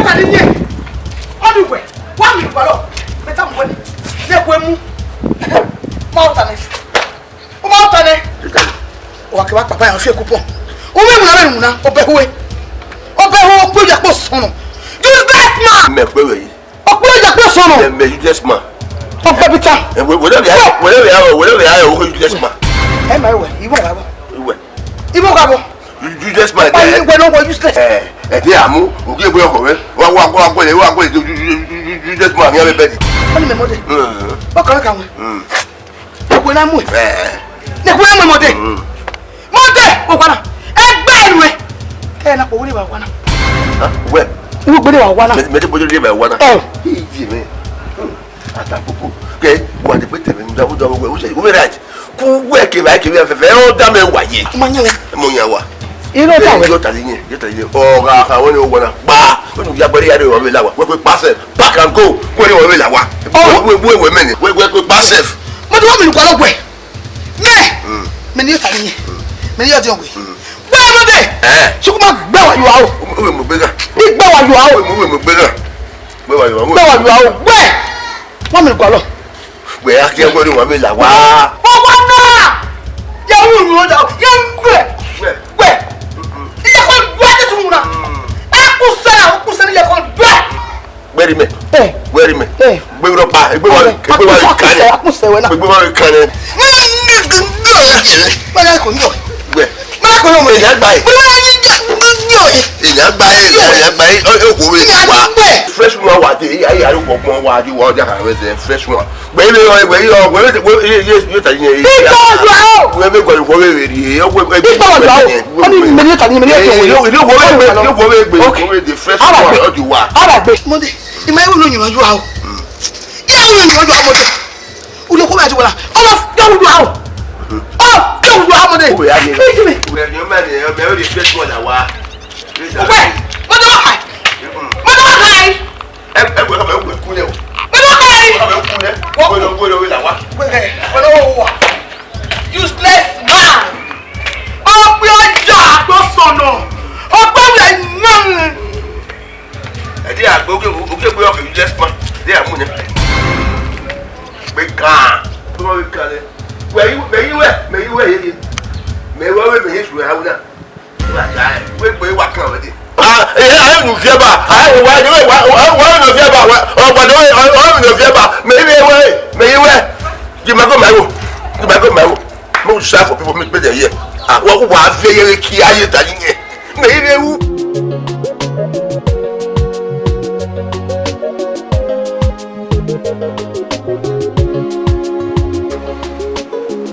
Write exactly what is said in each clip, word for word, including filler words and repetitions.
Tani ye? Ọdún wẹ̀, wá mi gbọ́dọ̀, mẹ́ta mú wẹ̀, lè wẹ̀ mú. Ma ọ̀tá ni, ó ma ọ̀tá ni. Wà kí wá pàpà yà fi ẹkú pọ̀. Ó mẹ́wùn náà, mẹ́wùn náà, ó bẹ húwe. Ó bẹ húwe, ó pé ìyàpọ̀ sọnù. Useless man. Mẹ pé wẹ̀ yìí. Ọkpọlọ ìjà pé sọnù. Ẹ mẹ useless man. Ọgbẹ bi ta. Ẹ wẹ wẹ lẹbi ayọ wẹ lẹbi ayọ wẹ lẹbi ayọ wẹ useless man. Ẹ ma wẹ, ìwọ wa bọ. Ìwẹ. Ìwọ wa bọ. Useless man. Ẹ wẹ lọ wọ useless. Ẹ ẹ ti àmú òkè ìwé ọkọ rẹ wà wà wà wà wà wà useless man ní abẹ bẹẹdi. Wọ́n ní mẹ́mọ́ dé. Ọkàn rẹ̀ kà wọ́n. Nìkú náà mú ẹ. Nìkú náà mú ẹ mọ̀dé. Mọ̀dé, o kwana. Ẹgbẹ́ ẹnu ẹ. Kẹ́ ẹ na kò wúlò ìwà kwana. Wẹ. Wúlò gbélé wà kwana. Mẹdẹ bójú lè bá wà náà. Ẹ. Ìyí mi. Àtàkùkù. Kẹ wà ní pé tẹ̀mí ń dáwọ́ dáwọ́ wẹ̀ wúṣẹ̀ ìwé rẹ̀ àti kú wẹ̀ kẹfà kẹfà fẹ̀fẹ̀ ẹ̀ ọ́ dá mẹ́ wà yé. Ọmọ yẹn wẹ̀. Ẹ mọ yẹn wà. Inú ọjà wẹ̀. Yóò tàlí yẹn, yóò tàlí yẹn. Ọ̀gá àwọn ni ó wọ̀nà gbá. Ó ní ìyá gbẹ́rẹ́ yàrá ìwọ̀n mi là wà. Wẹ́pẹ́ pàṣẹ. Pack and go. Wẹ́rẹ́ ìwọ̀n mi là wà. Wẹ́pẹ́ wẹ́pẹ́ mẹ́ni. Wẹ́pẹ́ pàṣẹ. Mọ̀dé wọ́n mi nìkan lọ́gbẹ̀ẹ́. Mẹ, mẹ ni yọ ta ni yẹn, mẹ ni yọ di ọgbe. Wẹ mọdé. Ẹ. Sukuma gbẹ wa yọ aro. Uwe mo gbega. Ni gbẹ wa yọ aro. Uwe mo gbega. Gbẹ wa yọ aro. Gbẹ wa yọ aro. Wẹ. Wọn mi gọlọ. Wẹ a kí ẹ wọlé wọn mi là wá. Wọn wá náà. Yẹ wúru yóò dà. Yẹ gbẹ. Gbẹ. Iye kọ gbẹ ti tún wúra. Ẹ kú sẹ́nà, ó kú sẹ́nà iye kọ gbẹ. Where remain? Eh. Where remain? Eh. Gbé rọba, gbé wa, gbé wa kan ni. Akúnṣe wẹ náà. Gbé wa kan ni. Wọ́n yà kò ní ọ̀. Gbẹ. Wọ́n yà kò ní ọmọ. Èyí àgbà yìí. Wọ́n yà ní ní ọ̀. Èyí àgbà yìí, èyí àgbà yìí, ó kò wé ní wa. Fresh one wà dé, ayé ayé kò gbọ́n wá di wọ́n ọjà kan wẹ́sẹ̀ fresh one. Gbẹ ilé ọ̀, gbẹ ilé ọ̀, gbẹ ilé ọ̀, gbẹ ilé ọ̀, gbẹ ilé ọ̀. Bí gbọ́ ọ̀dọ̀ ọ̀. Wọ́n bẹ gbọ́dọ̀ wọ́n wẹ̀ rí, ẹ̀ wọ́n bẹ bí gbọ́ ọ̀dọ̀ ọ̀. Wọ́n ní mẹ́rin tàbí mẹ́rin ẹ̀ tó wọ́n yọ. Ilé wọ́n wẹ̀ gbẹ, ilé wọ́n wẹ̀ gbẹ, wọ́n wẹ̀ the fresh one ọdún wa. Ara gbẹ. Mọdé, ìmọ̀ ẹ̀rù ló yàn wájú wa o. Ìyá ẹ̀rù ló yàn wájú wa mọdé. Olùkọ́ bá ti wọ̀la. Ọmọ yóò wúlò àwọn. Ọ yóò wúlò àwọn mọdé. Ó yà ni. Kí ni? Ó yà ni, ó yà ni, ó yà ni, ó yà ni, fresh one là wá. Ọgbẹ́, mọdé wá kàí. Mọdé wá kàí. Ẹ ẹ wẹ ẹ wẹ kú lẹ o. Mọdé wá kàí. Ẹ wẹ kú lẹ. Wọ́n kú. Wọ́n lọ wọ́n lọ wọ́n là wá. Wẹ́ẹ̀ wọ́n lọ wọ́n wà. Useless man. Ọgbẹ́ ọjà àgbọ̀sọ̀nà. Ọgbẹ́ wẹ̀ náà. Ẹdí àgbẹ̀ oge oge gbé ọkẹ useless man. Ẹdí àmú ni. Gbé kan. Gbé wọn kan lẹ. Wẹ̀ yí wẹ̀ yí wẹ̀ mẹ̀ yí wẹ̀ yé yé. Mẹ̀ wẹ̀ wẹ̀ mẹ̀ yí sùn ẹ̀ hàwùdà. Wẹ̀ gbé wà kàn wẹ̀ dé. Ah, eh, ayé nù fìyà bá, ayé wà ní wà wà wà nù fìyà bá, wà ọ̀gbọ̀n ní wà nù fìyà bá, mẹ̀ yí wẹ̀ mẹ̀ yí wẹ̀. Jì máa kó màá wò, jì máa kó màá wò. Mo sá for people make dem hear. Ah, wọ́n wà á fẹ́ yẹrẹ kí ayé ta yín yẹn. Mẹ ire wu.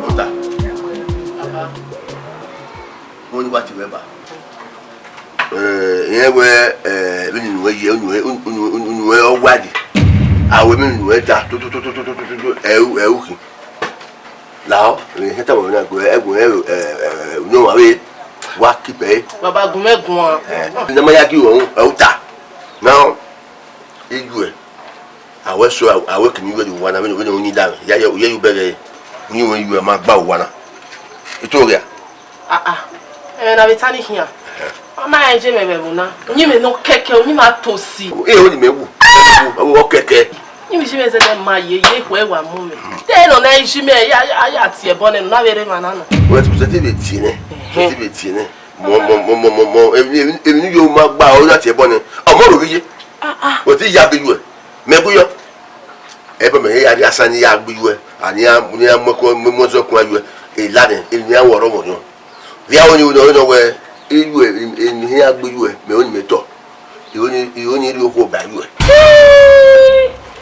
Ọta. Wọ́n ní wá ti wẹ́ bá. Eh, ìyẹn wẹ́, eh, bí nínú ẹ yẹ, onú ẹ, onú ẹ, onú ẹ ọ wá di. Àwọn èmi nínú ẹ da, tó, tó, ẹ, ẹ, ẹ, òkè. Lao, ẹ, ẹ, tàwọn náà gbé, ẹ, gbé, ẹ, ẹ, ẹ, ní wọn wá wé, wá kí bẹ́ẹ̀. Bàbá gun mẹ́gun wa. Ẹ, ní ọmọ yá kí òun, ẹ, ó ta. Now, iju ẹ, àwẹ sọ, àwẹ kìíní yọ di wana, wẹ́n, wẹ́n, wẹ́n, yín dá mi, yá, yá, yá, yóò bẹ̀rẹ̀, ní wọn yọ ẹ máa gbá òwana. Ètò rẹ̀. Ah, ah. Ẹ, na vbe ta ni khian. Ọ ma rẹn je mẹ vbe ẹvbo na. Uyinmwẹ nọ kẹkẹ, uyinmwẹ a to si. Ẹ, ọ ni mẹ wu. Ọ kẹkẹ. Uyinmwẹ je mẹ zẹdẹ ma ye, ye ekhue wa mu mẹ. Te nọ na iji mẹ, ya, ya, ya tie ẹbọ nẹ, na vbe rre emwa na nọ. Wẹ ti sẹ te vbe tie nẹ. Sẹ te vbe tie nẹ. Mọ, mọ, mọ, mọ, mọ, mọ, emwi, emwi, emwi ni yo ma gba, ọ ya tie ẹbọ nẹ. Ọmọ ro ghi ye. Ah, ah. Wẹ ti ya gbe yu ẹ. Mẹ gu yọ. Ẹbọ mẹ ya rhie asan ni ya gbe yu ẹ. A ni a, ni a mu ẹko, mu, mu ẹzọ kun yu ẹ. E la nẹ, emwi ni a wọ ọrọmwọ nọ. Via oni oni oni wẹ, iyu ẹ, eni hia gbe yu ẹ, mẹ oni mẹ tọ. Iho ni, iho ni ri okhuo ba yu ẹ.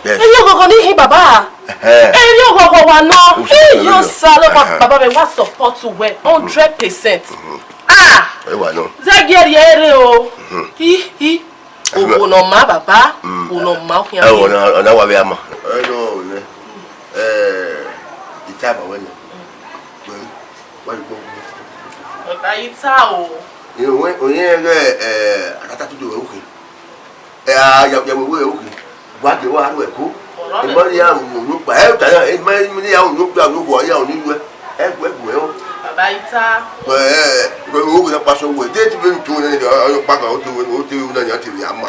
Yes. Eri oghọghọ ni hin baba. Ẹhẹn. Eri oghọghọ wa nọ. Iyo sa lọ wa baba mẹ wa support wẹ hundred percent. Ah. Ẹ wa nọ. Zẹ gi eri ere o. Hi hi. Owo nọ ma baba, owo nọ ma okhian. Ẹ wọ na, ọna wa vbe ama. Ẹ nọ nẹ. Ẹ, ita ba wẹ nẹ. Wẹ, wẹ gbọ. Ọba ita o. Ẹ, wẹ, oyin ẹ, ẹ, atata tutu wẹ uke. Ẹ, a, ya, ya wẹ wẹ uke. Wa ke wa ru ẹko. Ẹ ma ya ru ru pa. Ẹ, ta ya, ẹ ma ya ru ru pa, ru wa ya ru ru. Ẹ, wẹ, wẹ o. Baba ita. Ẹ, ẹ, wẹ, wẹ, wẹ, pa so wẹ. De ti be tu ne, ọ, ọ, pa ka o tu, o tu na ya ti ya ma.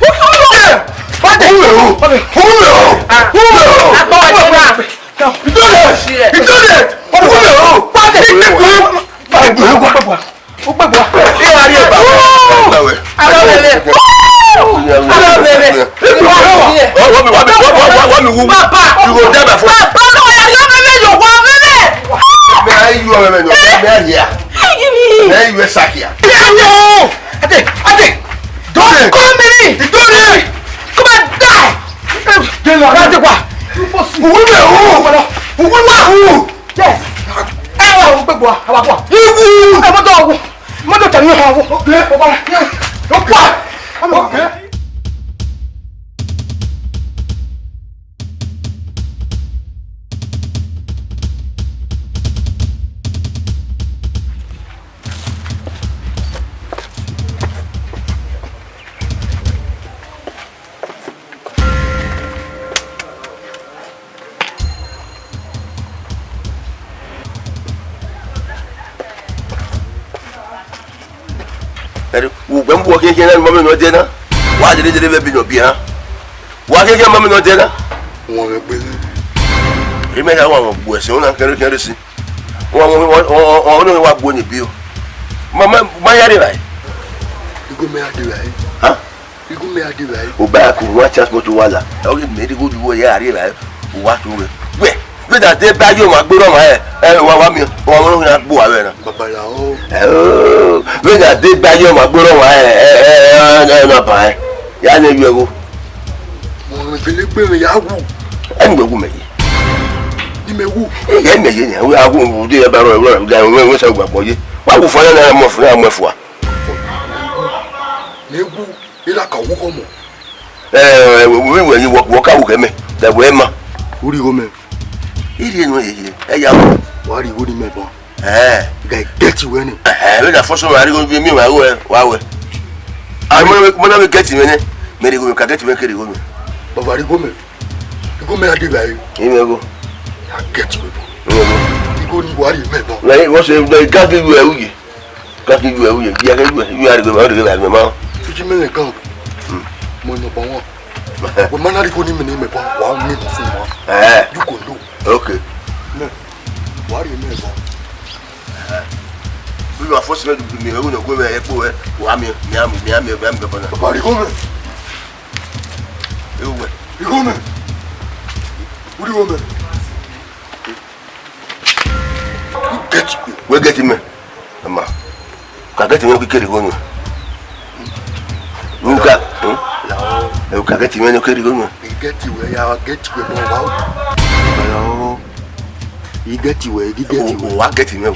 Who the hell? Who the hell? Who the hell? Who the hell? Ìjọba! Ìjọba! Who the hell? Who the hell? Who the hell? Ó gbàgbọ́. Ẹ wá rí ẹ̀bà. Ara bẹ̀rẹ̀. Ara bẹ̀rẹ̀. Wọ́n mi, wọ́n mi, wọ́n mi, wọ́n mi wú. Bàbá. You go die by force. Bàbá, no, I love you, you want me. May I you are me, no. May I hear? May I you a sack here? Ade, Ade, don't call me. Uwu ma hu. Yes. Ẹ wa hu gbegbo a, a wa bọ. Iwu. Ẹ mọtọ wu. Mọtọ tẹ ni ha wu. Okay. Ọba. Okay. Okay. Ẹre, ugbẹn bu ọkhiẹn khian na, mọmẹ nọ dẹ na. Wa dede dede vbe bi nọ biẹ na. Wa khian khian mọmẹ nọ dẹ na. Wọn vbe gbe. Rimẹ ya wa wọn gbuẹ sẹ, ọna kẹrẹ kẹrẹ si. Wọn wọn wọn wọn wọn wa gbuẹ ni bi o. Ma ma ma ya de ra. Igo mẹ ya de ra. Ha? Igu mẹ a de vbe. Uba ku wa chance moto wa la. Ọ ghi mẹ de go du wẹ ya rrie vbe. Uwa tu wẹ. Wẹ, wẹ da de ba yo ma gboro ma ẹ. Ẹ wa wa mi. Wa mo na gbo wa vbe na. Baba la o. Ẹ o. Wẹ da de ba yo ma gboro ma ẹ. Ẹ ẹ ẹ na ba ẹ. Ya ne yo go. Mo gele gbe me ya wu. Ẹ ni wu me ye. Ni me wu. Ẹ ye me ye ni. Wa wu de ba ro ro da we we sa gba ye. Wa wu fo na mo fo na mo fo. Me wu. Ira ka wu kọ mọ. Ẹ, wẹ, wẹ, wẹ, wẹ, wọ, wọ ka wu kẹ mẹ, da wẹ ma. Urhi igho mẹ. Irhi enu yeye, ẹ ya wọ. Wa rhie igho ni mẹ ban. Ẹ. Ga get wẹ ni. Ẹ, wẹ da fọsọ wa rhie igho mi wa wẹ, wa wẹ. A mọ na, mọ na wẹ get mẹ nẹ. Mẹ rhie igho mẹ ka get mẹ kere igho mẹ. Baba rhie igho mẹ. Igho mẹ a de ba e. Ime igho. A get wẹ ban. Ime igho. Igho ni wa rhie mẹ ban. Wẹ, wọ se, wẹ, ga get wẹ uye. Ka ki ju ẹ ru ye, ya ke ju ẹ, ju ẹ rhie ma, rhie ma. Fiji mẹ kan. Mo no pa wọn. Wẹ ma na rhie igho ni mẹ ne mẹ ban, wa mi ko fun ma. Eh. You go know. Okay. Mẹ, wa rhie mẹ ban. Bí wàá fọ́sí mẹ́rin dùdú mi, ẹ̀rù náà gbé mẹ́ ẹ̀ pò ẹ̀, wàá mi, mi àmì, mi àmì, mi àmì bẹ́ẹ̀ bọ́nà. Bàbá rhie igho mẹ. Ewu wẹ̀. Igho mẹ. Wúri igho mẹ. Get wẹ get mẹ. Ama. Ka get mẹ ke kere igho mẹ. Uka. Uka get mẹ ne kere igho mẹ. Get wẹ ya get wẹ bọ wa. Yo. I get wẹ, i get wẹ. Wa get mẹ.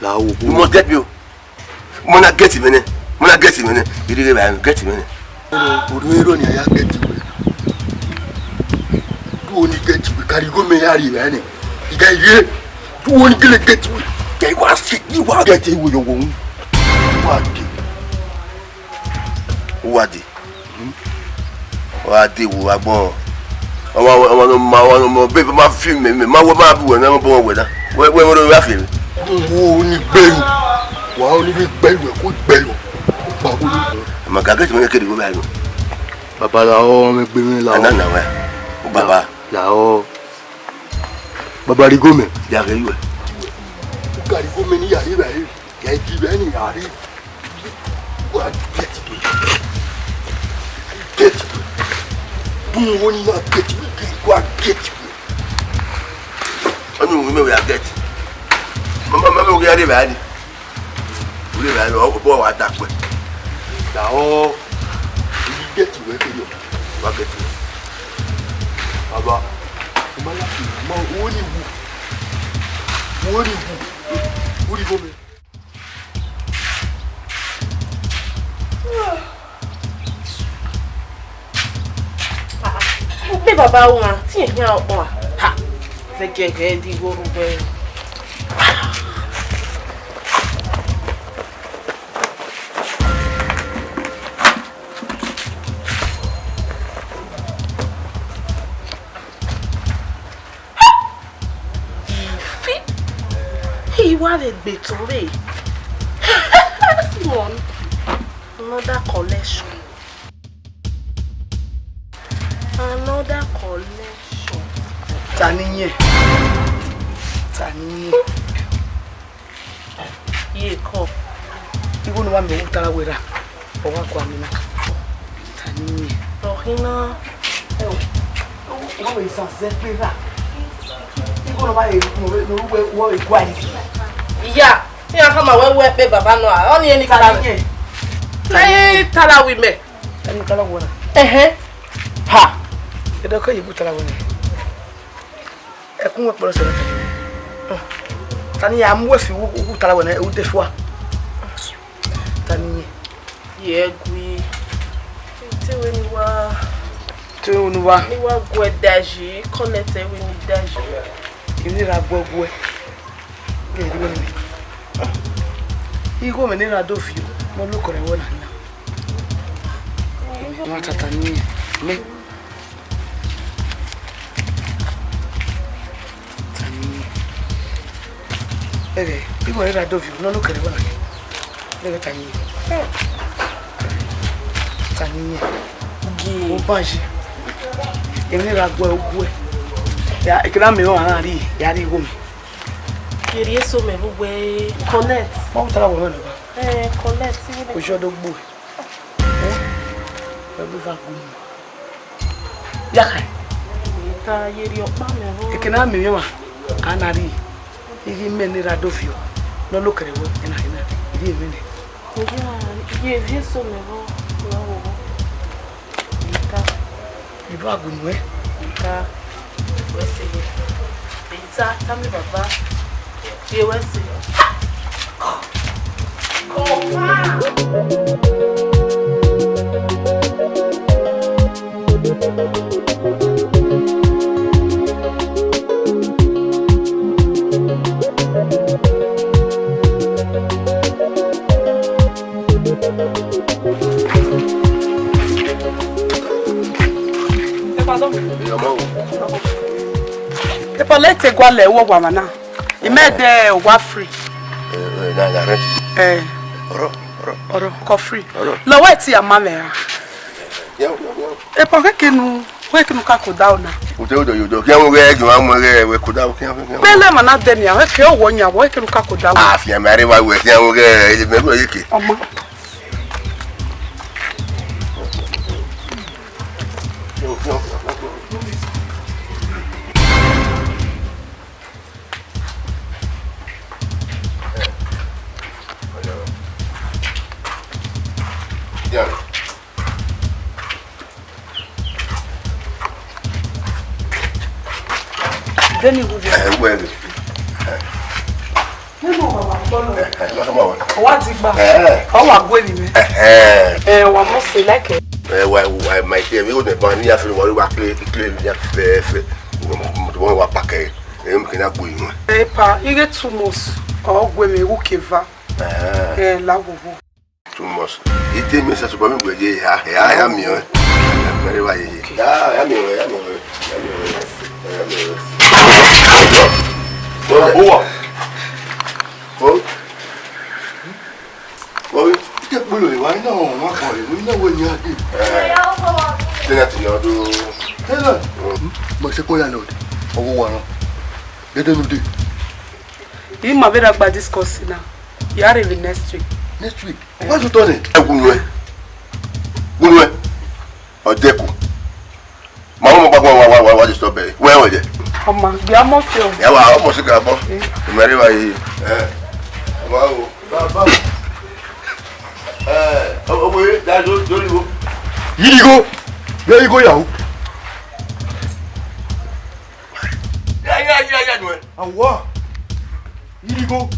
La wo. You must get me o. Mo na get mẹ nẹ. Mo na get mẹ nẹ. Irighe ba get mẹ nẹ. Oru ero ni a ya get wẹ. Du oni get wẹ, ka rhie igho mẹ ya rhie vbe nẹ. Iga ye. Du oni gele get wẹ. Ke wa si, i wa get wẹ yo wo. Wa de. Wa de. Wa de wo agbọn. Ọmọ, ọmọ, ọmọ, ọmọ, ọmọ, babe, ma fi mẹ, mẹ, ma wẹ, ma bu wẹ, mẹ, ma bọ wẹ da. Wẹ, wẹ, wẹ, wẹ, fi mẹ. Wo ni gbẹlu. Wa oni bi gbẹlu, ko gbẹlu. Ko pa wo ni. Ma ka get mẹ kere wo ba yo. Baba la o, mẹ gbe mẹ la o. Ana na wẹ. O baba. La o. Baba rhie igho mẹ. Ya ke yu ẹ. U ka rhie igho mẹ ni ya rhie ba e. Ya gi ba ni ya rhie. Wa get it. Get it. Bun wo ni na get it. Wa get it. Ọni wo mẹ we ya get. Mama, mama, we ya rhie ba ni. Ule ba ni, ọ bọ wa da pẹ. Da o. I get wẹ ke yo. Wa get wẹ. Baba. Ma la ki, ma wo ni wu. Wo ni wu. Wo ni wo mẹ. Ukpe baba wan, ti ehian ọkpọn a. Ha, vẹgẹgẹ di igho rhugbe. Fi, I wa vbe gbe tọn vbe. Simon, another collection. Another collection. Ta ni yẹn? Ta ni yẹn? Ye kọ. Igho ne uwa miẹn vbe otara wẹ ra, ọ wa gua mi na. Ta ni yẹn? Ọ khin na. Ẹ o, uwa miẹn isan zẹ gbe ra. Igho ne uwa re, ne uwa re gua yi. Iya, iran khama wẹ wẹ pe baba nọ a, ọ ni eni kala. Ta ni yẹn? Ẹ tala wi mẹ. Ta ni kala wẹ na? Ẹhẹn. Ha. Ẹ dọ kẹ ye bu tala wẹ na. Ẹkun wẹ kpọlọ sẹ. Tani ya mu wẹ fi u, u ta wẹ ne u de fua. Tani ye. Ye gui. Te wẹ ne wa, te wẹ ne wa, ne wa guẹ daji, connect wẹ ne daji. Emwi ne I ra guẹ guẹ. Ghe, ri wẹ ne igho mwẹ ne I ra do viọ, ne ọ loko rre ẹvbo na na. Emwa tata ni mẹ. Tani. Ẹghẹ, igho mwẹ ne I ra do viọ, ne ọ loko rre ẹvbo na. Ẹghẹ Tani. Tani. Ghe. Obanji. Emwi ne I ra guẹ, u guẹ. Ya, ekena mẹ ọmwa na rri, ya rri igho mwẹ. Kherriẹ eso mẹ vbe uwẹ, Colette. Ma vbe tara wẹ mwẹ nọ ba. Eh, Colette, igho mwẹ. Ojo do gbo. Eh? Wẹ vbe va gu mwẹ. Ya kha. I ta ye rhie ọkpa mẹ vbọ. Ekena mẹ ọmwa, a na rri. Igho mwẹ ne I ra do viọ, ne ọ loko rre ẹvbo na na, I rri emwi nẹ. Oya, ye viọ eso mẹ vbọ, wa vbọ. I ta. I vbe gu nuẹn. I ta. Wẹ sẹ ye. I ta, tama baba. Ye wẹ sẹ. Epa, lẹ te gualọ ẹre uwa mwa na. I mẹ dẹ owa free. Eh, eh, na, na rent. Eh. Ọrọ, ọrọ. Ọrọ, kọ free. Ọrọ. Lọ wẹ ti a ma mẹ ra. Yẹ, yẹ, yẹ. Epa, wẹ kenu, wẹ kenu ka ko da ona. Ute odo yodo. Kí àwọn ọgẹ ẹgbẹ́ wa mú ẹgẹ wẹ ko da, kí àwọn, kí àwọn. Pẹlẹ ma na dẹ ni, àwọn ke owọ yan, wẹ kenu ka ko da. A fi àmì àríwá wẹ kí àwọn ọgẹ ẹ mẹrù ẹ yeke. Ọmọ. Deni wu. Eh, well. Nínú ọ̀rọ̀ wa gbọ́ lọ. Eh, eh, lọ́sọ̀ máa wọ̀. Ọwọ́ àti gbà. Eh. Ọwọ́ àgọ́ èmi mi. Eh, eh. Eh, wà mọ̀ sí láìkẹ́. Eh, wà, wà, my dear, mi ò ní bá ní àfihàn wọn wá clear, clear ní àfẹ́fẹ́. Mo, mo, mo, mo wá pàkẹ́. Eh, mo kì í ná gbóyún wọn. Eh, pa, ige two months. Ọgọ́ èmi wù kẹfà. Eh. Eh, láwòwò. Too much. Ite mi sa supa mi gbe ye ya, ya, ya mi o. Very wa ye. Ya, ya mi o, ya mi o, ya mi o, ya mi o. Owa. O. O. Ite kpolo wa ina o, wa ko e, ina we ni ade. Tena ti yo do. Tena. Mo se ko ya lord. Owo wa no. Dede nu de. Ima vbe ra gba discuss na. Ya rre vbe next week. Next week? Why you turn it? Ẹ wunu ẹ. Wunu ẹ. Ọdẹku. Ma wọn mọ gbagbo wa wa wa wa disturb ẹ. Wẹ wọn jẹ. Ọmọ, gbé ọmọ sí ọ. Ẹ wà ọmọ sí ká bọ. Ìmọ̀rẹ́ wa yìí. Ẹ wà o. Bàbá. Ẹ ọmọ yìí dájú lórí wo. Yìí kò. Bẹ́ẹ̀ yìí kò yàwó. Ya, ya, ya, ya, nuẹ. Awa. Irigo.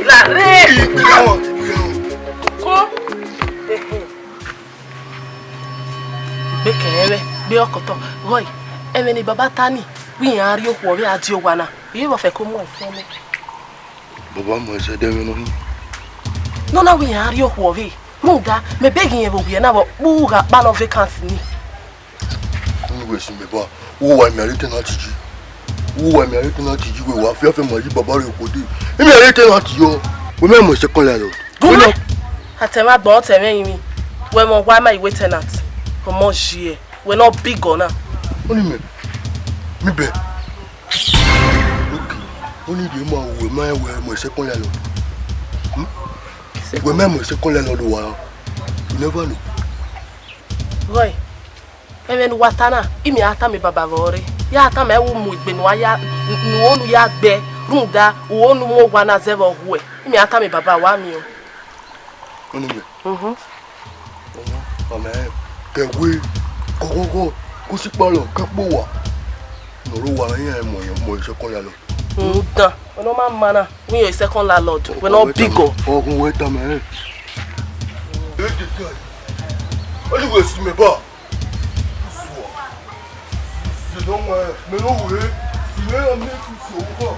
Lare. Ko. Gbe kẹ ẹmwẹ, gbe ọkọtọ. Rhọe, ẹmwẹ ne baba ta ni, wẹ iran rrie okhuo vbe a die owa na. Iye vbe ọ fẹ ko mu ẹfẹn nẹ. Baba mu ẹsẹ dẹ vbe nọ hin. Nọ na wẹ iran rrie okhuo vbe. Rhunmwuda, mẹ bẹghe irẹn vbe ovbi ẹre na vbe ọ kpugha kpa nọ vacant ni. Unu wẹ sin mẹ ba, u wa miẹn re tenant yi. U wa miẹn re tenant yi, wẹ wa fiafia ma yi baba rẹ okhuo dee. I miẹn re tenant yọ. Wẹ mẹ mu ẹsẹ kọn lẹ rọ. Gumẹ. Atẹmwẹ agbọn ọtẹmwẹ rinmwi. Wẹ mọ wa ma iwe tenant. Ọmọ yi ẹ. Wẹ nọ big gun na. Oni mẹ. Mi bẹ. Okay. Oni rhie ma wẹ ma wẹ mu ẹsẹ kọn lẹ rọ. Hmm? Wẹ mẹ mu ẹsẹ kọn lẹ rọ do wa. You never know. Rhọe, ẹmwẹ ne uwa ta na, I miẹn a tama baba vbe ọre. Ya tama ẹvbo mu egbe ne uwa ya, ne uwẹ unu ya gbe, rhunmwuda uwẹ unu mu owa na zẹ vbe ọ huẹ. I miẹn a tama baba, wa miẹn o. Unu mẹ? Mhm. Ọmọ, ọmọ ẹ, Kẹwe, kọghọghọ, kẹ osikpalọ, kẹ kpo owa. Ne ọ rre owa na, iran mọ, mọ second landlord. Rhunmwuda, wẹ ne ọ ma ma na, wẹ irẹn second landlord, wẹ ne ọ bigọ. Ọghọn wẹ tama ẹn. Ede ka, ọni wẹ si mẹ ba. Mẹ ne ọ wẹ, mẹ ne ọ wẹ, mẹ ne ọ wẹ.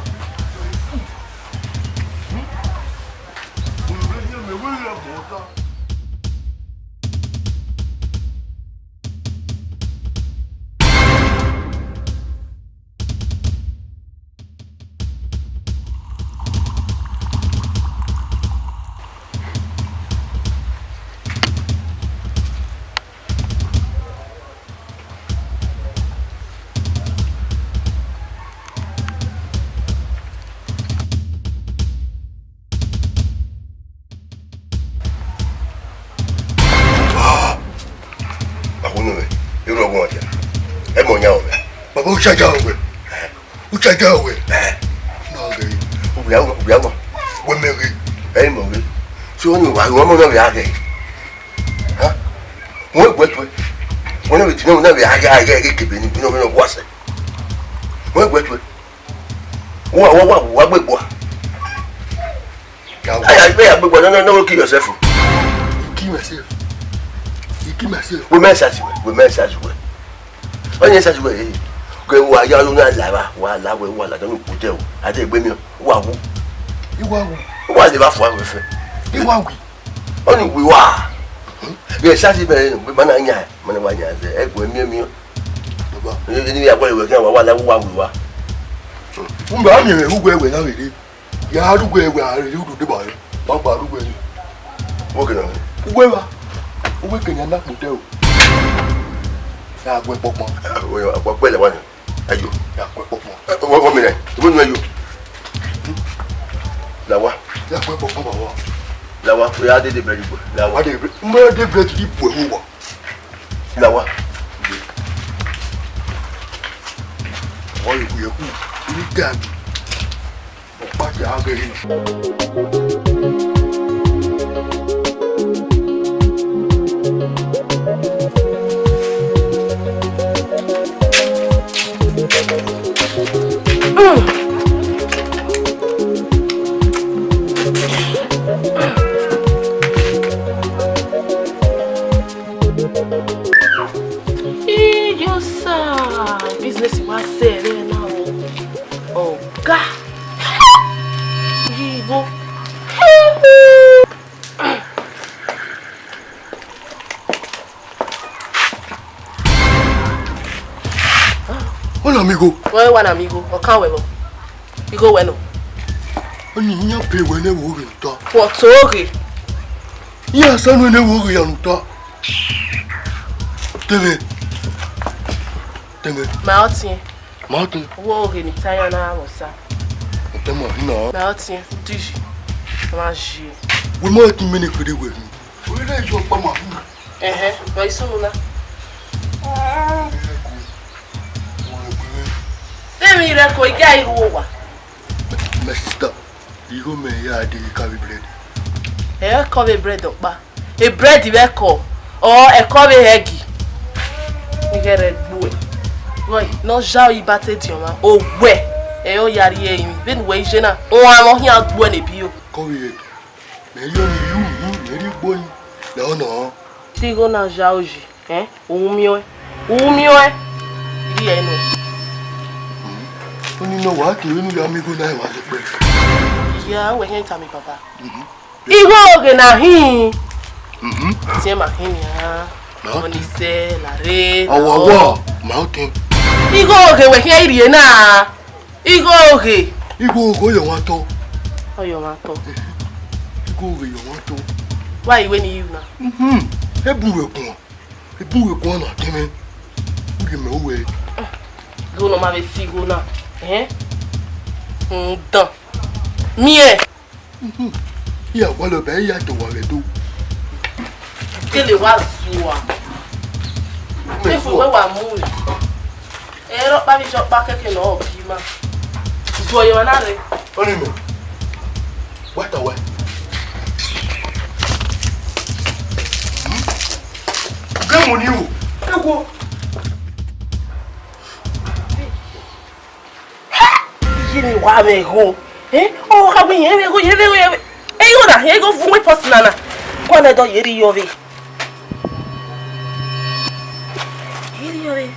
Akhunmwu mwẹ, erha ọghọmwa dia. Ẹ mọ yan ọmwẹ. Baba, u cha ja wẹ. U cha ja wẹ. Na ghe. Uwia, uwia, uwia. Wẹ mẹ ghe. Ẹ mọ ghe. So, ọni wa, wa mọ na vbe a ghe. Ha? Wẹ guẹ tuẹ. Wẹ na vbe ti na, wẹ na vbe a ghe, a ghe, a ghe kebe ni, wẹ na, wẹ na wa sẹ. Wẹ guẹ tuẹ. Wa, wa, wa, wa gbe gbua. Aya, wẹ ya gbe gbua, no, no, no, kill yourself. You kill myself. You kill myself. Wẹ mẹ sa si wẹ, wẹ mẹ sa si wẹ. Ọni sa si wẹ, eh. Kẹ wa ya lo na la wa, wa la wẹ, wa la dọnu kutẹ o. A de gbe mi o, wa wu. I wa wu. Wa le ba fua wẹ fẹ. I wa wi. Ọni wi wa. Ye sa si bẹ, ma na yan, ma na wa yan, ẹ gu ẹ miẹn miẹn. Baba. Ni, ni ya wẹ wẹ kẹ wa, wa la wa wi wa. U ma miẹn mwẹ, u wẹ wẹ na vbe rre. Ya ru wẹ wẹ a rre, u do deba rre. Wa gba ru wẹ ni. Wo ke na. U wẹ wa. U wẹ ke na na kpotẹ o. Ya gu ẹ kpọkpọn. Wo yo, akpọ pẹlẹ wa ni. Ayo. Ya gu ẹ kpọkpọn. Wo, wo mi nẹ. Wo nu ayo. La wa. Ya gu ẹ kpọkpọn, baba. La wa. Wo ya de de bread bu. La wa. Wa de bread. Mo de bread di bu wo wa. La wa. Ọ ye ku ye ku. Ni gag. Ọkpa ti a ghe yi. Iyo sa, business wa sẹ ẹre na o. Ọga. Oyibo. Ọna mi igho. Wẹ wa na mi igho, ọ kan wẹ vbọ. Igho wẹ nọ. Ọni iyan pe wẹ ne wo ghe ta. Wọ to ghe. Iran sẹ nu ne wo ghe ya nu ta. Tẹmẹ. Tẹmẹ. Ma ọtiẹn. Ma ọtiẹn. Wo ghe ni ta iran na vbọ sa. Tẹmẹ na. Ma ọtiẹn, u di yi. Ma yi. Wẹ ma ọtiẹn mẹ ne kede wẹ ni. Wẹ ne yọ pa ma. Ẹhẹn, ma isunu na. Emwi rẹ ko iga igho wa. My sister, igho mẹ ya de carry bread. Ẹ kọ vbe bread ọkpa. E bread vbe ẹkọ, ọ ẹkọ vbe hẹgi. Ighẹ rẹ gbuẹ. Rọi, ne ọ ya ori ba te diọn mwa. Owẹ, ẹ ọ ya rrie emwi. Vbene uwẹ i je na, uan mwẹ ọ khian gbuẹ ne biyo. Kọ vbe hẹgi. Mẹ yọ ni yu, mẹ rhie igbo ni. Nọ nọ. Te igho na ya oyi, ẹn? U miẹn ọẹn. U miẹn ọẹn. Iye ẹnu. Oni nọ wa ke vbene u ya miẹn igho na emwa sẹkpẹ. Iya, wẹ khian tama baba. Igho ghe na hin. Tiẹn ma hin nian. Ọni sẹ la rre. Ọwọwọ, ma okin. Igho ghe wẹ khian rrie na. Igho ghe. Igho ghe yọ wan tọ. Ọ yọ wan tọ. Igho ghe yọ wan tọ. Wa iwe ni yu na. Mhm. Ebu we kun. Ebu we kun na kẹmẹ. Uye mẹ uwe. Igho nọ ma vbe si igho na. Ẹn? Ndan. Miẹn. Mhm. Iya wa lọ bẹ iya to wa vbe do. Kele wa zua. Mẹ efu zua. Wẹ wa mu re. Ẹ rọ kpa vbe jọ kpa kẹkẹ nọ bi ma. Zuọ ye wa na re. Oni mo. Wa ta wa. Hmm? Ge Mo ni o. Ewo. Iye ni wa mwẹ igho. Eh? Ọ kha wẹ yẹn mwẹ igho, yẹn mwẹ igho, yẹn mwẹ. Igho na, igho vumwẹ pọsi nana. Kua nẹ dọ ye rri yọ vbe. Ye rri yọ vbe.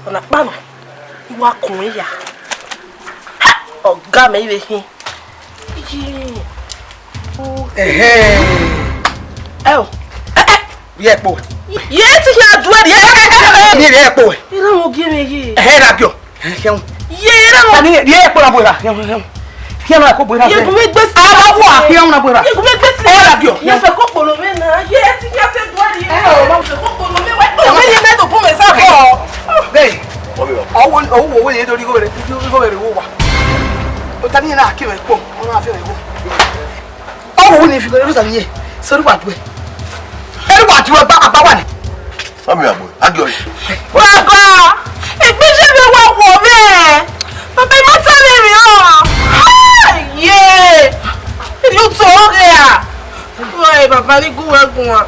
Ọna kpa nọ. I wa kun ya. Ha! Ọga mẹ i vbe khin. Iye. Ẹhẹn. Ẹ o. Ẹ, ẹ. Rhie ẹkpo. Ye ti khian duẹ rhie. Ni rhie ẹkpo. Ira mo gie mẹ ye. Ẹhẹn, ra biọ. Ẹhẹn, khian. Ye ra mo. Tani rhie ẹkpo na bu ra. Khian, khian, khian. Khian na ko bu ra. Ye gu mẹ gbe si. A wa wa, khian na bu ra. Ye gu mẹ gbe si. Ẹ ra biọ. Ye fẹ ko kpolo mẹ na. Ye ti khian fẹ duẹ rhie. Ẹ o, ma fẹ ko kpolo mẹ. Wẹ kpolo mẹ ye mẹ do bu mẹ sa bọ. Bẹẹ. Ọwọ, ọwọ, ọwọ ye do ri igho vbe, igho vbe rre igho wa. O ta ni na ke vbe kpo, o na fẹ vbe igho. Ọwọ, ọwọ ni fi igho, ru ta ni ye. So ru wa duẹ. Ru wa duẹ, ba, ba wa ni. Mami abo, a di ọyẹ. Baba, egbe je vbe wa wọ mwẹ. Baba, I ma ta mwẹ emwi ọ. Ha, ye. Iri utọ ghe a. Wẹ, baba, ni gu wẹ guan.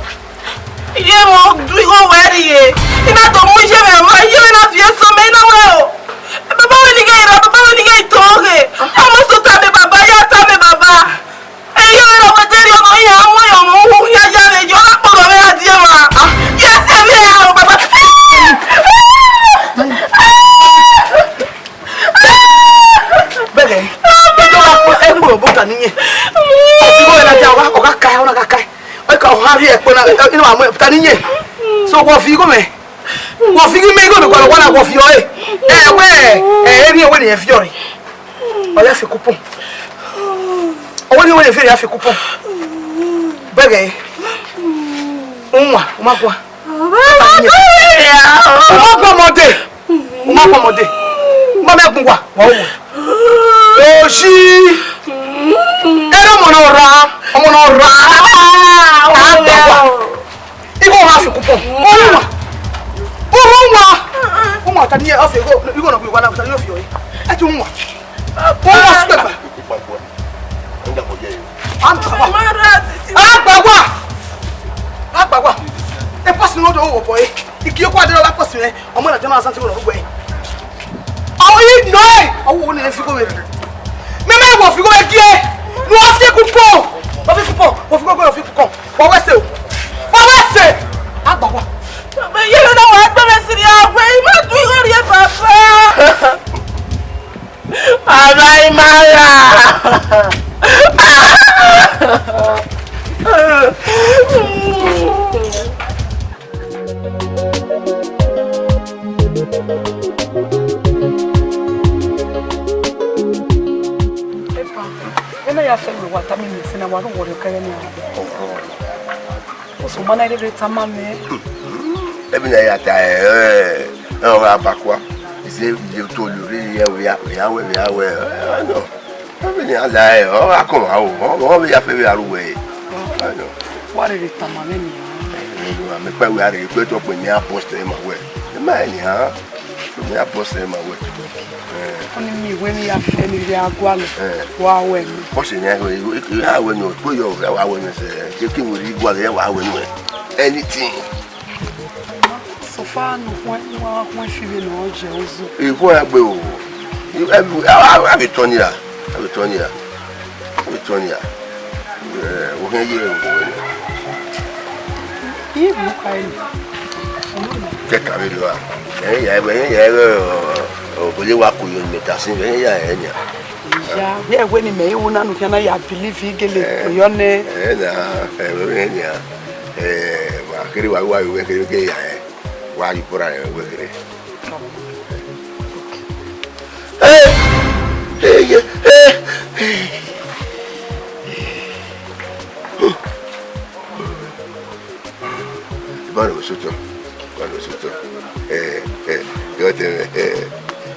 Iye mwẹ du igho wẹ rrie. I na do mu iye mwẹ ma, iye mwẹ na viọ eso mẹ, I na wẹ o. Baba wẹ ni ghẹ ra, baba wẹ ni ghẹ to ghe. Ọmọ so ta mẹ baba, ya ta mẹ baba. Iye mwẹ na wẹ deri ọmọ ya, ọmọ ya, ọmọ hu ya ya vbe yo, na kpọdọ mwẹ ra die ma. Yes, ẹ mwẹ ra o, baba. Bẹgẹ, ẹjọ wa kpọ, ẹ kpọ bọ ta ni yẹn. Ọfi wẹ na dia, ọ gha kae, ọ na gha kae. Ọ ka ọ ha rhie ẹkpo na, inu wa mu ta ni yẹn. So, wọ fi igho mẹ. Wọ fi igho mẹ, igho mẹ gualọ gualọ, wọ fi ọre. Ẹ wẹ, ẹ, erriọ wẹ ne irẹn fi ọre. Ọ ya fi kupọn. Ọ wẹ ne irẹn fi ọre ya fi kupọn. Bẹgẹ. Uwa, u ma gua. U ma gua ọmọdé. U ma gua ọmọdé. U ma mẹ gun wa, wa o. Oshi. Ere ọmọ na ra, ọmọ na ra. A gba wa. Igho wa fi kupọn. Orun wa. Orun wa. Orun wa ta ni ọ fi igho, igho na gbe wa na, ta ni ọ fi ọre. Ẹ ti orun wa. Orun wa si gbẹgba. Agba wa. Agba wa. Agba wa. E pọsi ne ọ do wo bọ e. Iki okwa de la pọsi ne. Ọmọ na jẹ na san ti wo rugbe. Awo yi nọ e. Awo wo ne fi igho vbe. Mẹ mẹ wọ fi igho vbe gie. Nu ọ fi kupọn. Wọ fi kupọn. Wọ fi igho, wọ fi kupọn. Wọ wẹ se o. Wọ wẹ se. Agba wa. Baba, iye na wa gbe mẹ siri awe. I ma du igho rhie baba. Baba, I ma gha. Epa, ena ya fẹ wẹ wa tama mẹ sẹ ne wa rhie owa rhie okẹghẹ nian. Osoma na rhie tama mẹ. Ẹmwẹ ne a ya ta, ẹ, ẹ, ọ gha bakua. Ise ye to lu rhie, vbe ya, vbe ya wẹ, vbe ya wẹ, ẹ, nọ. Vbene a la ẹre, ọ gha kọmwa o, ọ, ọ vbe ya fẹ vbe a ru wẹ. Wa rhie tama mwẹ nian. Mẹ kpa wẹ a rhie kpe tọ kpe mẹ a bọst ma wẹ. Ẹ ma nian, mẹ a bọst ma wẹ. Ọni mi wẹ ne I ya fẹ ne I rhie a gualọ, wa wẹ mi. Bọst nian, a wẹ nọ, kpo yọ, wa wẹ nọ sẹ, ke ke wẹ rhie gualọ, wa wẹ nọ. Anything. So far, no one, no one, one feeling no je ozu. Ikhuo ya gbe o. I, I, I, I be turn ya. I be turn ya. I be turn ya. Eh, wo khen ye o. Iye mu ka ni. Ke ka vbe lo a. Eh, ya, eh, ya, eh, o, o, bole wa ku yo ni mẹ ta sin, eh, ya, eh, ya. Ya, vbe ẹwe ni mẹ i wu na nu khian na ya believe igele, eh, oyọ nẹ. Eh, na, eh, vbe, eh, ya. Eh, wa kere wa, wa, wa kere ke ya, eh. Wa yi bora, eh, wa kere. Eh, eh, ye, eh. Ibare osotọ, ibare osotọ. Eh, eh, yọ te, eh,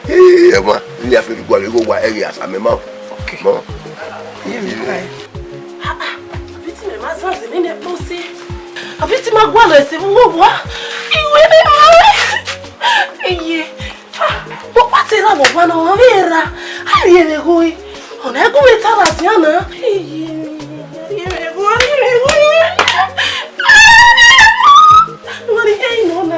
eh, ẹ ma, ni a fi gualọ igho wa, ẹ ghi a sa mẹ ma. Okay. Mọ. Iye mi ka ẹ. Ah, ah, àbí tí mẹ ma zan zẹ mẹ nẹ kpo se. Àbí tí ma gualọ ẹse vbe uwu owa. Iwe ne ma. Iye. Ah, mo pa te ra mo wa na, wa vbe ra. A rhie vbe gho e. Ọna gu mẹ ta ra tian na. Iye mi. A rhie vbe gho, a rhie vbe gho. Wani ke ino na,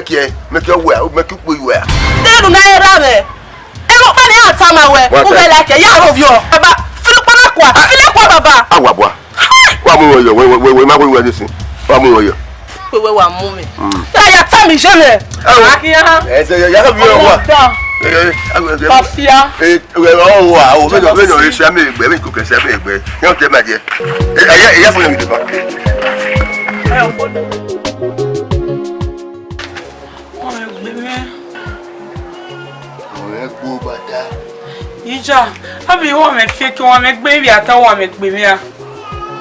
wẹ kiẹ, mẹ kiẹ wẹ, mẹ kiẹ ukpo wẹ. Denu na era mwẹ. Ẹmwẹ ọkpa ne iran tama wẹ, u ghẹ like, ya rhovbiọ. Baba, filukpa na kua, filẹ kua, baba. Awa bua. Wa mu wẹ yọ, wẹ, wẹ, wẹ, wẹ ma wẹ wẹ nisin. Wa mu wẹ yọ. Wẹ, wẹ, wa mu mi. Ya, ya tama iye mwẹ. Ẹ wo. Akiya. Ẹ sẹ, ya, ya, ya, wa. Ọmọ ọdọ. Ẹ, ẹ, ẹ, ẹ, ẹ, Mafia. Ẹ, ẹ, ọ, wa, o, mẹ, mẹ, mẹ, ẹ, sẹ mẹ gbẹ, mẹ ko kẹ sẹ mẹ gbẹ. Yọ tẹ ma jẹ. Ẹ, ẹ, ẹ, ẹ, fún mi, baba. Ẹ, o, fún mi. Ọmọ ẹgbẹ mẹ. Ọmọ ẹgbẹ bàtà. Ija, abi wọ mẹ fi ke wọ mẹ gbẹ bi ata wọ mẹ gbẹ mẹ a.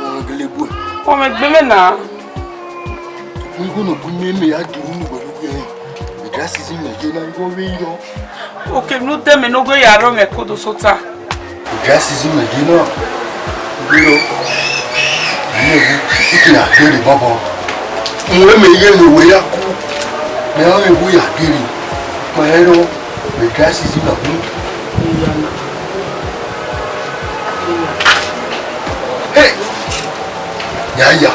Ọmọ ẹgbẹ bu. Wọ mẹ gbẹ mẹ na. Wíwọ nọ bu mẹ mẹ ya di unu gbẹ lugbe. Ìdá season mẹ jẹ na wọ vbe yọ. Oke, no tẹ mẹ no go ya rọ mẹ kodo sota. Ìdá season mẹ jẹ na. Gbẹ lọ. Mẹ wu, ike na gbẹ ni bọbọ. Mo mẹ ye no we ya ku. Mẹ ọre vbe ya gere, ma ẹ rọ, mẹ dry season na hu. Hey! Ya ya.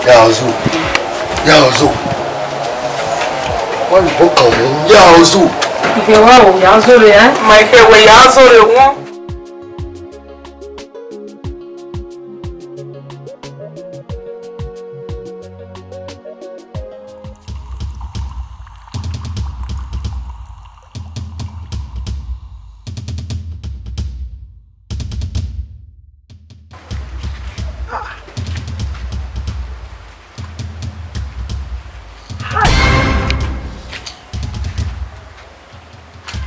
Ya ọzọ. Ya ọzọ. Wa ni bọ kan mẹ. Ya ọzọ. Ike wa o, ya ọzọ re, eh? Ma ike wẹ ya ọzọ re wọn.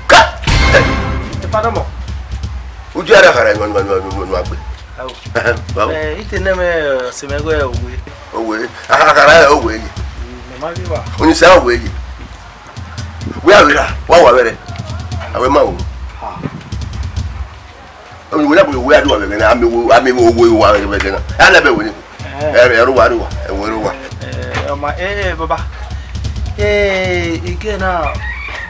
Ka! Epa nọ mọ. Uju ara khara nua nua nua nua nua gbe. Ao. Báwo? Eh, ite nẹ mẹ, eh, ọse mẹ ghe owe. Owe. Aha, khara owe ye. Mẹ ma ghi wa. Oni sa owe ye. Wẹ a vbe ra, wa wa vbẹrẹ. Avbe ma wo. Ha. Oni wẹ na bu owe a du wa vbe na, a mi wo, a mi wo owe wa vbe na. A lẹ bẹ wẹ ni. Eh. Ẹ, ẹ ru wa, ru wa, ẹ wo ru wa. Eh, ọma, eh, baba. Eh, again na,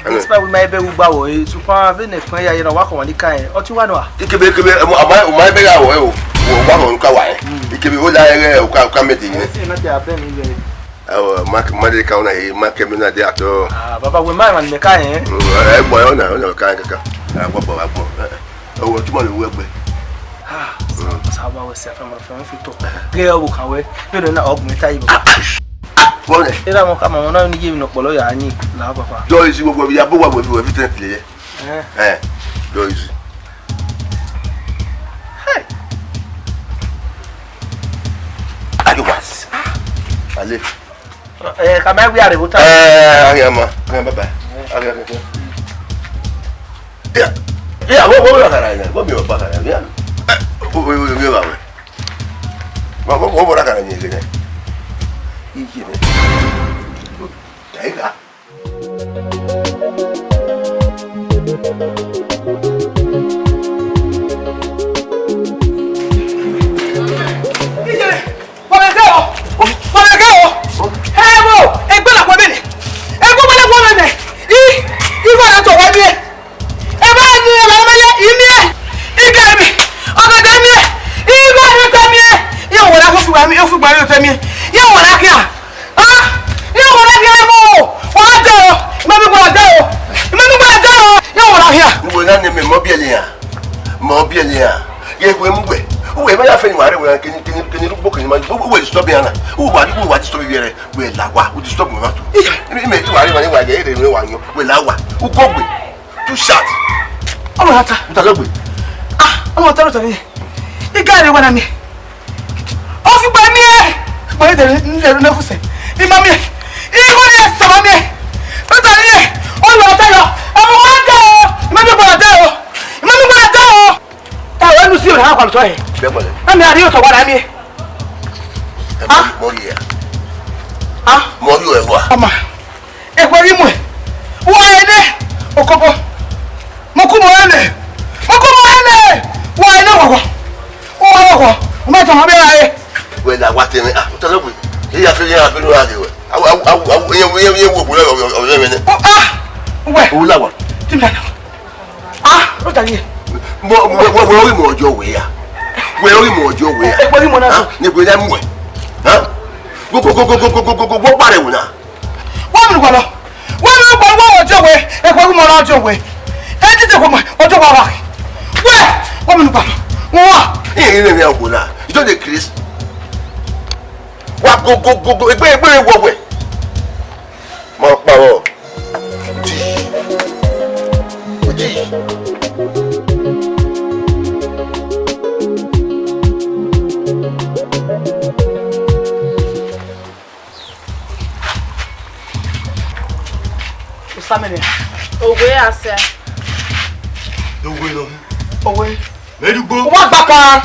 this part we might be ugba wo, eh, sukwa vbe ne kpẹ ya ye na, wa kọ wa ni ka, eh, ọtí wa nọ a? Ikebe, ikebe, ẹ, ọma, ọma ebe gha wọ, ẹ o. Wo wa kọ nka wa, eh. Mm. Ikebe, o la, ẹ, ẹ, o ka, o ka mẹ de, eh. Ẹ, si, na ti a bẹ mi vbe. Ẹ o, ma, ma de ka na, eh, ma kẹ mi na de at all. Ah, baba, we ma, ma ni mẹ ka, eh. Mm, ẹ, ẹ, gbọ, ọ na, ọ na ka, ka, ka. Ẹ, gbọ, gbọ, gbọ. Ẹ, ẹ. Ọwọ tuma ni wẹ gbẹ. Ah, saba wẹ si afẹ mọ fẹ fi to. Gẹ ọvbo kan wẹ. Yóò na ọgbìn ta yìí baba. Wọ́n rẹ̀. Ẹ dààmú ká màmá náà ní yémi nọpọlọ yà á yìn làwọn bàbá. Jọ isi gbogbo ya bó wà wẹ̀bí wẹ̀bí tẹ̀ tilẹ̀ yẹ. Ẹ. Ẹ. Jọ isi. Hey. Ayo was. Ale. Eh, ka mẹ wia rre vbe ota. Eh, aghi ama, aghi ama, bye bye. Aghi, aghi, aghi. Ya, ya, wo, wo, wo, kara ya, wo, mi, wo, kara ya, ya. Eh, wo, wo, wo, mi, wo, wo. Wo, wo, wo, wo, kara ya, ya, ya. Iye ne. Ya, ya. Iye ne. Wọlẹgẹ o, wọlẹgẹ o, ẹ wo, egbe na wẹ mẹ nẹ, egbe wẹ na wẹ mẹ nẹ, i, i wẹ na tọ wẹ miẹn, ẹ ba ni ẹ la ma ye, i miẹn, i ga mi, ọgẹdẹ miẹn, i wẹ na tọ miẹn, i wẹ na wo fugba mi, fugba mi tọ miẹn, i wẹ na kia, ah, i wẹ na kia mo, wẹ na tọ, i ma mi wẹ na tọ, i ma mi wẹ na tọ, i wẹ na kia. Uwẹ na ne mẹ mọ biẹlẹ ya. Mọ biẹlẹ ya. Ye wẹ mu wẹ. Uwẹ ma ya fẹ ni wa rre wẹ kini, kini, kini lugbo kini ma. Uwẹ disturb ya na. Uwẹ wa, uwẹ wa disturb yẹ rẹ. Wẹ la wa, u disturb wẹ ma tu. Ime, ime, wa rre wa ni wa ye, ere wa yan. Wẹ la wa. U go gbe. Too short. Ọmọ ta. U ta lo gbe. Ah, ọmọ ta lo ta mi. I ga rre wa na mi. Ọ fi gba mi ẹ. Gba mi dẹrẹ, dẹrẹ na fusẹ. I ma mi. I ma mi ẹ, sa ma mi ẹ. Bẹta mi ẹ. Ọ lọ ta lọ. Ọmọ wa da o. I ma mi gba da o. I ma mi gba da o. Ẹ wẹ nu si o na kwa lutọ ẹ. Bẹ́ẹ̀ bọ̀lẹ̀. Ami ari o tọ wa na mi. Ẹ mọ, ah, mọ yẹ. Ah, mọ yọ ẹ wa. Ọma. Ẹ wẹ ri mu ẹ. Wa ẹ nẹ. Okobo. Mo ku mo ẹ nẹ. Mo ku mo ẹ nẹ. Wa ẹ nẹ wọwọ. Wa ẹ wọwọ. Mo ma tọ ma bẹ ra ẹ. Wẹ la wa tẹmẹ. Ah, o ta lọ gbe. Eya fẹ yẹn abinu ra de wẹ. Awu, awu, awu, awu, iye, iye, iye wo gbọlẹ ọyọ, ọyọ mẹ nẹ. Ọ, ah, wẹ. O la wa. Ti mi na. Ah, o ta ye. Mo, mo, mo, mo ri mo ọjọ wẹ ya. Wẹ ri mo ọjọ wẹ ya. E, mo ri mo na so. Ah, ni gbe na mu ẹ. Ah? Go, go, go, go, wo pare wo na. Wa mi gba lọ. Wa mi gba lọ, wa ọjọ wẹ. E gbe mo na ọjọ wẹ. E ti te ko ma, ọjọ wa wa. Wẹ, wa mi gba lọ. Wa. E, e, e, e, ọgọ na. You don dey craze. Wa go, go, go, go. Egbe, egbe, wo wẹ. Ma pa wọ. Osamene. Owe asẹ. Owe nọ. Owe. Mẹ rugbo. Wa gba kan.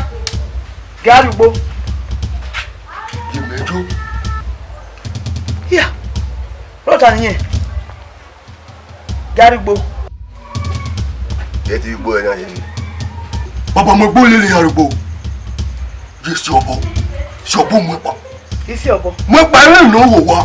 Gẹ arugbo. Ye mẹ jo. Hia. Rota nìyẹn. Gẹ arugbo. Ẹ ti gbọ́ ẹ náà yẹn. Bàbá mo gbọ́ lélẹ̀ arugbo. Ye si ọbọ. Si ọbọ mu ẹpa. Isi ọbọ. Mu ẹpa rẹ nọ wò wá.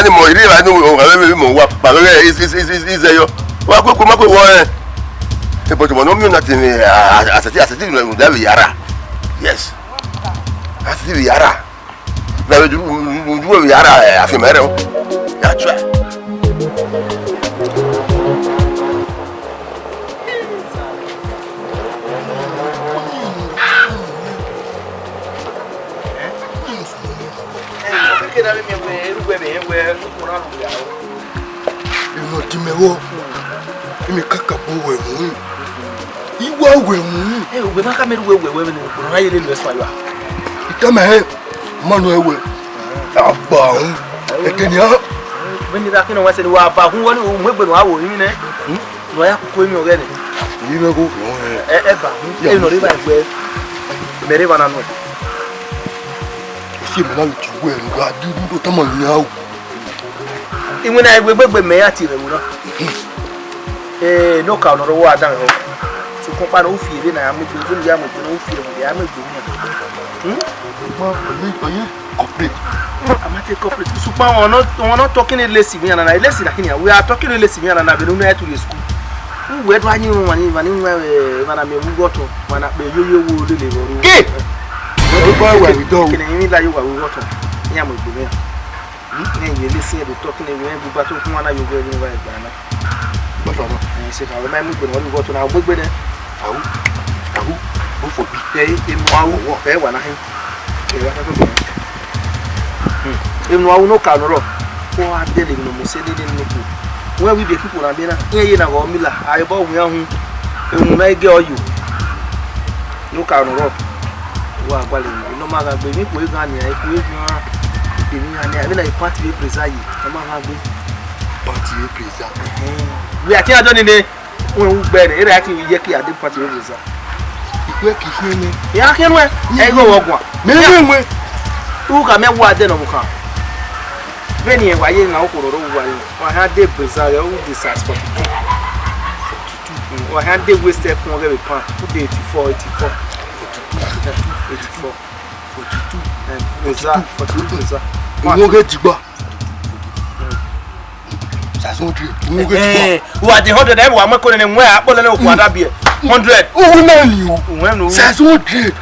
evba ni mọ, iri evba ni o, o, o, mo wa, ba vbe is, is, is, is, is, yo. Wa ku ku ma ku wo, eh. E but mo no mi na ti ni, ah, ah, asati, asati ni da vbe yara. Yes. Asati vbe yara. Da vbe du, du, du vbe yara, eh, afi mere o. Ya try. Emwi ne ọ di mẹ vbọ, emwi kakabọ wẹ mu. I wa wẹ mu. Eh, uwẹ ma khama erha uwẹ wẹ vbene ukpọn na ye lele uwẹ suẹn ya. I tama hẹ, ma nọ ẹwẹ. Agba un. Ẹkẹ nian. Vbene I ra khin nọ wẹ sẹ ne wa va hun wẹ ne u mu egbe ne wa wo emwi nẹ. Hmm? Ne wa ya koko emwi ọghẹe nẹ. Emwi mwẹ gho. Ẹ, ẹ va hun. Ya. Emwi ne ọ rre evba ẹguẹ. Mẹ rre evba na nuẹn. Esi mẹ na vbe tie uwẹ ne u gha di rhunmwuda otama ne u yan o. Iwinna, iwegbe egbe mẹ ya tie mwẹ ẹvbo na. Ee, ne okaro ne ọ rre ọvbokhan danmwehọ. Sokpan ọkpa ne u fi ere na ya mu egbe, vbene u ya mu egbe na, u fi ẹvbo ya mu egbe wian. Hmm? Sokpan ọ ye, ọ ye complete. A ma te complete. Sokpan wọn nọ, wọn nọ talking elesi vbe iran na, elesi na khin iran. We are talking elesi vbe iran na, vbene unu ya tu rrie school. Uwẹ do a yin irun mwa ni, mwa ni wan, eh, mwa na miẹn vbe ughe ọtọn, mwa na kpe yoyo wo lele vbe ọre. Ke! Ọgba wẹ vbe dọ o. Kene emwi la ye owa vbe ughe ọtọn, iran mu egbe mwẹ iran. Hmm? Iran ye lesi, iran do talking, iran bu ba to kun ana yo vbe vbe wa egbe na. Bọtọ nọ. Eh, se ka wẹ ma mu egbe ne ọ vbe ughe ọtọn na, ọ mu egbe nẹ. Ahu, ahu, o fo bi. Ẹ, emu ahu, ọwọ, ẹ wa na hin. Ẹ wa na hin. Hmm. Emu ahu ne okaro nọ rọ. Ọ wa dẹlẹ emwi ne ọ mu sẹ dede ne okhuo. Wẹ wi biẹ kikhuo na miẹn na, iran ye na ghọ mila, a ye bọ wian hun. Emu na i gẹ ọ yo. Ne okaro nọ rọ. Wa gualọ emwi ne ọ ma gha gbe, emwi ikhuo eghan nian, ikhuo eghan, emwi iran nian, vbene I pant vbe preza yi, ọ ma gha gbe. Pant vbe preza. Ẹhẹn. Wẹ a tian do nene. Wẹ u gbẹ nẹ, erha ẹtin vbe iyẹki a de pant vbe preza. I Wẹ ke khin mwẹ. Ya khian nuẹ, ẹ i gho wọ guan. Mẹ i mwẹ. U gha mẹ wa dẹ nọ vbe okhan. Vbene irẹn wa ye na okhuo roro uwa ye. Wa hia de breza rẹ, u de size forty-two. Wa hia de waist ẹkun ọghe vbe pan, u de eighty-four, eighty-four. Forty-two, eighty-four. Forty-two. Eh, breza, forty-two breza. Owó ghe digba. Size hundred. Owó ghe digba. Eh, wa de hundred, ẹ wa mu ẹko nene, wẹ a kpọlẹ ne okhuo a da biẹ. Hundred. Owó náà ni o. Wẹ no. Size hundred.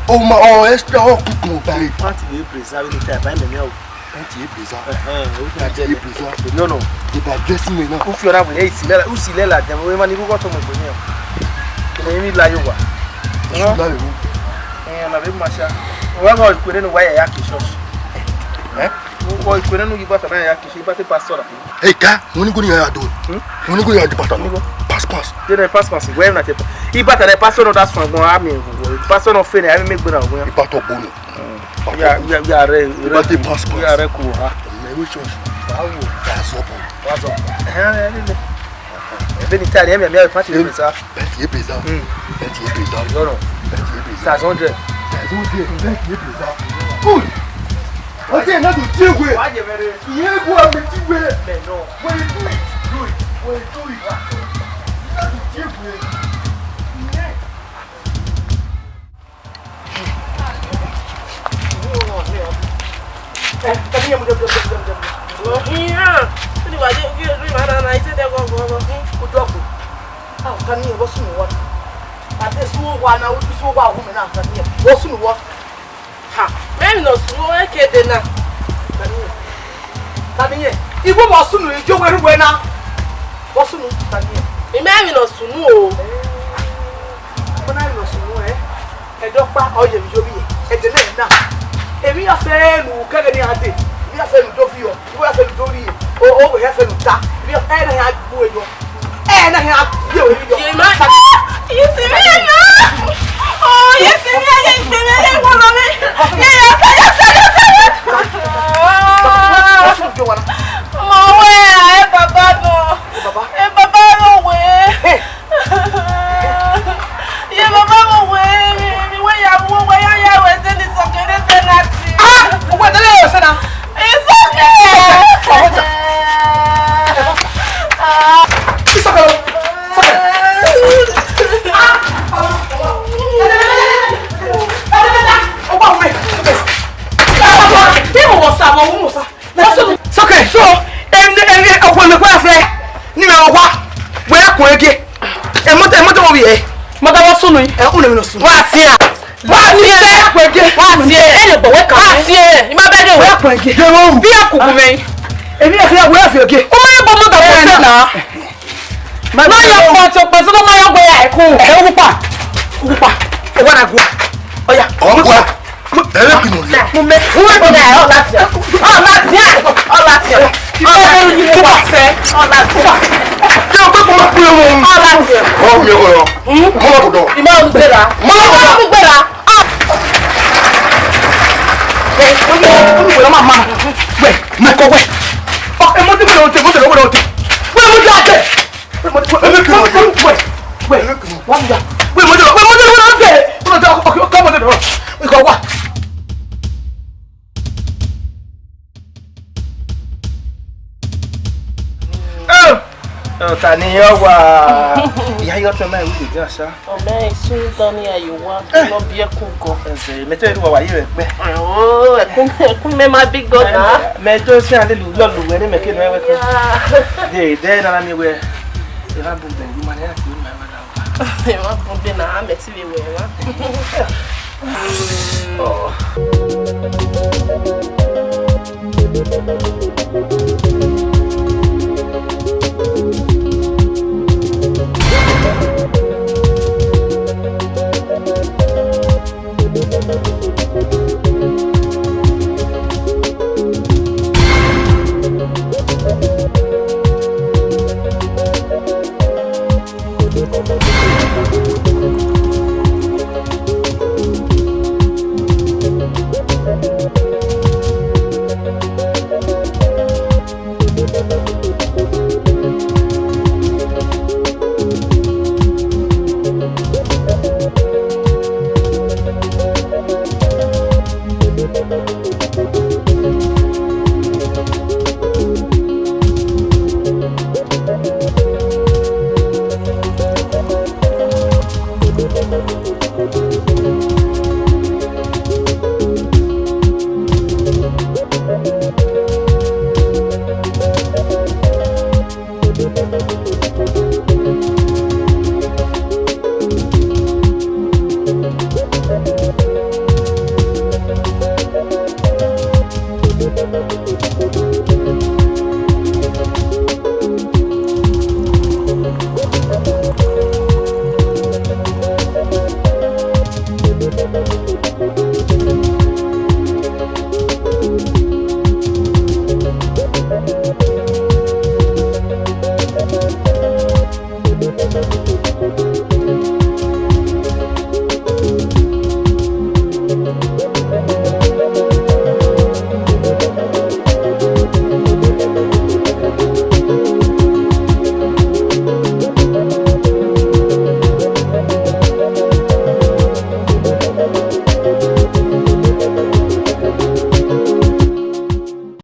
O ma, o extra, o kukun o ba e. Pant ye breza vbene type, a mẹ mẹ o. Pant ye breza. Eh, eh, o Pant ye breza. No, no. Eba dressing me now. U fi ọna wẹ, e si lẹla, u si lẹla, dem, wẹ ma ni rugọ tọmọ egbe ni o. Kene mi la yo wa. Usu la yo. Eh, na be ma sha. Wẹ gọ ikpere ne uwa ya ya ke church. Eh? Wẹ ikpere ne u yi bata na ya ke church, bata pastor na. Hey, ka, wọ́n ní kò ní yàrá dùn. Hmm? Wọ́n ní kò ní yàrá dùn bàtà náà. Pass, pass. Jẹ́ dẹ́ pass, pass. Wẹ́ẹ́ na tẹ. Ibata dẹ pastor náà da sùn àgbọn àmì ìwòwò. Pastor náà fẹ́ ni, àmì mi gbéra òun yẹn. Ibata ọgbọ́n nù. Ya, ya, ya rẹ, Ibata pass, pass. Ya rẹ kúrò ha. Ẹ̀mí ẹ̀rọ church. Báwo? That's up. That's up. Ẹ̀hẹ́n, ẹ nílẹ̀. Ebe ni tari, ẹ mi, ẹ mi, ẹ pati ebe sa. Pant ye breza. Hmm. Pant ye breza. Yọrọ. Pant ye breza. Size hundred. Size hundred. Pant ye breza. Good. Ọjọ́ iná tó dé wẹ̀. Wàá jẹ bẹ̀rẹ̀. Ìyẹn egun àmì ti wẹ̀. Bẹ́ẹ̀ náà. When you do it, do it. When you do it, do it. Iná tó dé wẹ̀. Ìyẹn. Udọgbe. Ah, Kamiye, vbọ sunu wọ? Ade su wa na, u su wa wu mẹ na, Kamiye. Vbọ sunu wọ? Ha, mẹ emwi ne ọ sunu, eke de na. Kamiye. Kamiye. Iwu vbọ sunu, ijo wẹ rhu wẹ na. Vbọ sunu, Kamiye. I mẹ emwi ne ọ sunu o. Ọna emwi ne ọ sunu, eh? Ẹdẹ ọkpa, ọ ye emwi yo vbiẹ. Ẹdẹ nẹ na. Emwi ya fẹ ne u kẹghẹ ne iran dee. Emwi ya fẹ ne u do viọ. Iwẹ ya fẹ ne u do rrie. O, o, wẹ ya fẹ ne u ta. Emwi ya fẹ ne iran gbe uwẹ yọ. Ẹ na hia ye wẹ yọ. Ye ma. Ye si mi na. Oh, ye si mi, ye si mi, ye wọ lọ mi. Ye, ye, ye, ye, ye, ye. Ọmọ wẹ, ẹ baba nọ. Baba. Ẹ baba nọ wẹ. Hey. Ye baba mo wẹ, mi, mi wẹ ya wo wẹ ya ya wẹ sẹ ni sọkẹ ne penalty. Ah, o wẹ tẹlẹ o sẹ na. It's okay. Ah. It's okay. It's okay. Ah. O wa wẹ. Ni mo sa, mo mo sa. Sọkẹ, so, em, em, em, ọkpọ mẹ kpẹẹ fẹ, ne imẹ ọkpa, wẹ ya kun ẹgie. Ẹmọtẹ, ẹmọtẹ wọ vbiẹ. Mọtẹ wọ sunu. Ẹ, unu emwi nọ sunu. Wa fiẹn. Wa fiẹn. Wa fiẹn. Ẹ lè bọ̀ wẹ kàn. Wa fiẹn. I ma bẹ de wẹ. Wẹ kun ẹgie. Yẹ wo. Bi a kuku mẹ. Èmi ẹ fi wẹ fi ẹgie. O ma ye bọ mọtẹ wọ sẹ na. Ma ya kpọ to kpọ so ma ya gbe ya ku. Ẹ, ugupa. Ugupa. Ẹ wa na gua. Ọya. Ọgua. Ẹ lẹ kinu lẹ. Mo mẹ. Wọ́n ti dà ọ́ láti ẹ̀. Ọ́ láti ẹ̀. Ọ́ láti ẹ̀. Ọ́ láti ẹ̀. Ọ́ láti ẹ̀. Kí ló pé kó má pín ọmọ òun? Ọ́ láti ẹ̀. Ọ́ mi ò rọ. Mo má kò dọ̀. Ìmọ̀ ń gbéra. Mo má kò dọ̀. Ìmọ̀ ń gbéra. Ah. Ẹ, ó ní, ó ní ìwé ọmọ àmà. Wẹ̀, mẹ́kọ̀ wẹ̀. Ọ, ẹ mọ́tò mi lọ́wọ́ tẹ, mọ́tò lọ́wọ́ tẹ. Wẹ̀, mọ́tò àjẹ́. Ọta ni ọ wa. Ìyá yọ tọ máa wúlò jẹ àṣà. Ọmọ ẹ sún dán ní ayò wa, lọ bí ẹkún gan. Ẹsẹ̀ mẹ́tọ́ ìlú wa wà yìí rẹ̀ pẹ́. Ẹ̀hún, ẹkún, ẹkún mẹ́ máa bí gan náà. Mẹ́tọ́ sí àlelu lọ́lù wẹ̀ ní mẹ́kẹ́ náà wẹ̀ kọ́. Dè dẹ́ nana mi wẹ̀. Ẹ bá bọ̀ bẹ̀rù mọ́ ni àti ìlú màmá náà. Ẹ wá bọ̀ bẹ́ẹ̀ náà, mẹ́tì lè wẹ̀ wá.